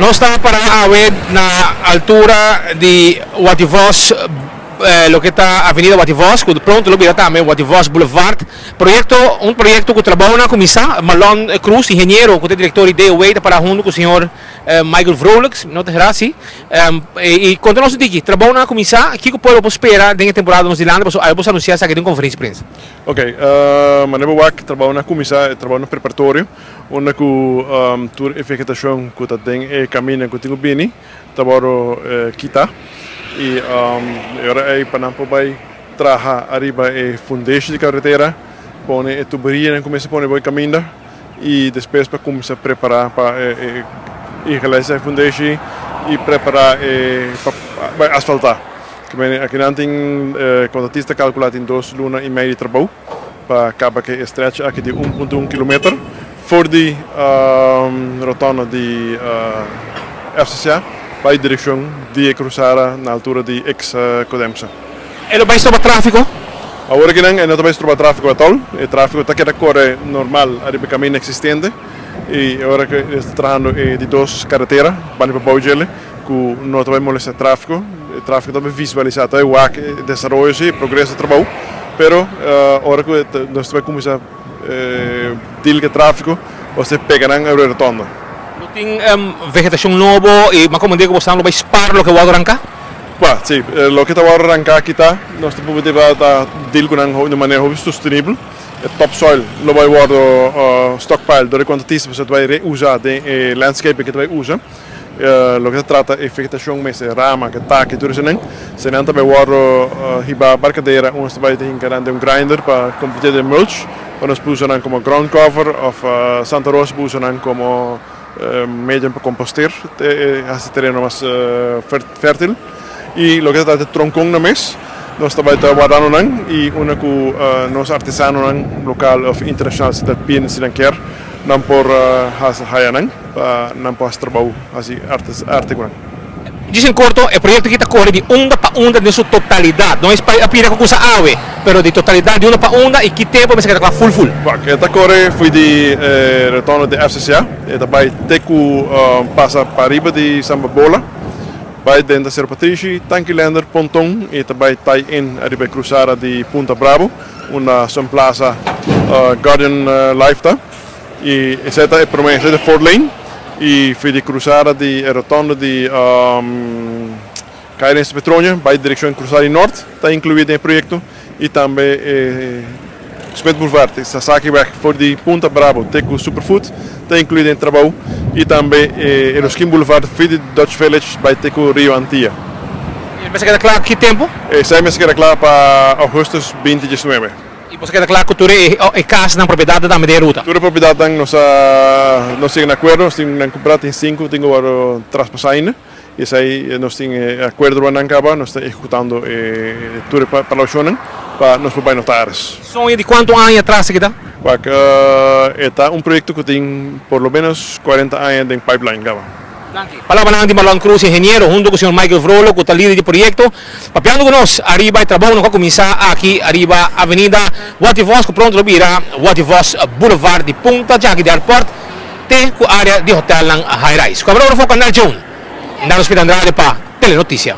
Nos ta para awe na altura di Watty Vos, loke ta Avenida Watty Vos, ku pronto lo bira tambe Watty Vos Boulevard. Proyekto, un proyekto ku trabounan a kuminsá. Marlon Cruz, ingeniero ku ta direktor di DOW, ta para huntu ku señor Michael Vrolijk, no ta hera si. I konta nos un tiki, trabounan a kuminsá, kiko pueblo por spera den e temporada nos dilanti, pasobra awe bo sa anunsiá esaki den un konferensia di prensa. Ok, manera bo wak, trabounan a kuminsá, e trabounan preparatorio. Unda ku tur e vegetashon ku ta den e kaminda ku tin ku bini ta wòrdu kitá i e ora ei pa nan por bai traha ariba e fundeshi di karetera, pone e tuberianan ku mester pone bo e kaminda i despues pa kuminsá prepará pa egalisa e fundeshi i prepará e pa bai asfaltá. Akinan tin kontratista kalkulá tin dos luna i mei di trabou. Pa kaba ku e stretch aki di un punto un kilometer for di rotonda di FCCA bai direkshon di e krusada na altura di ex Codemsa. E lo bai stroba tráfiko? Awor akinan e no ta bai stroba tráfiko atòl. E tráfiko ta keda kore normal ariba e kaminda eksistente i e ora ku e ta trahando e di dos karetera banda pa bou djele ku no ta bai molestia tráfiko. E tráfiko ta bai visualisá, ta bai wak e desaroyo si, e progreso di trabou, pero ora ku nos ta bai kuminsá deal ku e tráfiko, nos ta pega nan ariba e rotonda. Lo tin vegetashon nobo i mas komo ku boso lo bai spar loke wòrdu ranká? Ba, si, loke ta wòrdu ranká kita, nos ta purba ta deal ku nan di un manera hopi sostenibel. E topsoil lo bai wòrdu stockpile dor e kontratista pasobra ta bai reusa den e landscaping ku ta bai usa. Loke ta trata e vegetashon mes, e rama, e taki, tur esanan, eseinan ta bai wòrdu hiba barkadera un ta bai ta hinka nan den un grinder pa konvertí den mulch pa nos por usa nan komo ground cover òf Santa Rosa por usa nan komo medium pa komposter hasi e tereno mas fèrtil. I loke ta trata e tronkonnan mes, nos ta bai ta wardando nan i unda ku nos artesanonan lokal òf internashonal si ta bini si nan kier nan por hasi haya nan. Pa nan por hasi trabou, hasi arte ku nan. Djis en korto, e proyekto aki ta kore di unda pa unda den su totalidat. No es pa a pira ku kusa awe, pero di totalidat di unda pa unda i ki tempu mester keda kla ful ful. Wak, e ta kore fo'i di e retorno di FCCA, e ta bai te ku pasa pariba di Samba Bola, bai den ta Sero Patrishi, Tanki Lender, Ponton i ta bai tie in ariba e krusada di Punta Brabo, unda Sun Plaza Guardian Life ta. Y esey ta e prome, esey ta fourth lane y for di cruzada di e rotonde di Calle Ernesto Petronia bay direccion cruzada di Noord ta inclui den e proyecto y tambe e Smith Boulevard, e Sasakiweg for di Punta Bravo te cu Superfood ta inclui den e trabou y tambe e Eroskin Boulevard for di Dutch Village bay te cu Rio Antia. Y mester keda cla ki tempo? Esey mester keda cla pa augustus binti diesnuebe. I boso keda kla ku tur e kasnan, propiedatnan tambe den e ruta? Tur e propiedatnan nos a nos yega na akuerdo, nos tin nan kumprá, tin sinku tin ku wòrdu traspasá ainda, i esei nos tin e akuerdo riba nan kaba, nos ta ehekutando e tur e palabrashonnan pa nos por bai notaris. Soño di kuantu aña atras esaki ta? Wak, e ta un proyekto ku tin por lo ménos kuarenta aña den pipeline kaba. Danki. Palabranan di Marlon Cruz, ingeniero, hunto ku señor Michael Vrolo ku ta lider di proyekto. Papiando ku nos ariba e trabounan ku a kuminsá aki ariba Avenida Watty Vos ku pronto lo bira Watty Vos Boulevard di Punta Djaki di Airport te ku área di hotelnan high rise. Ku abra ora for Canal Joan, Nando Smith Andrade pa Telenoticia.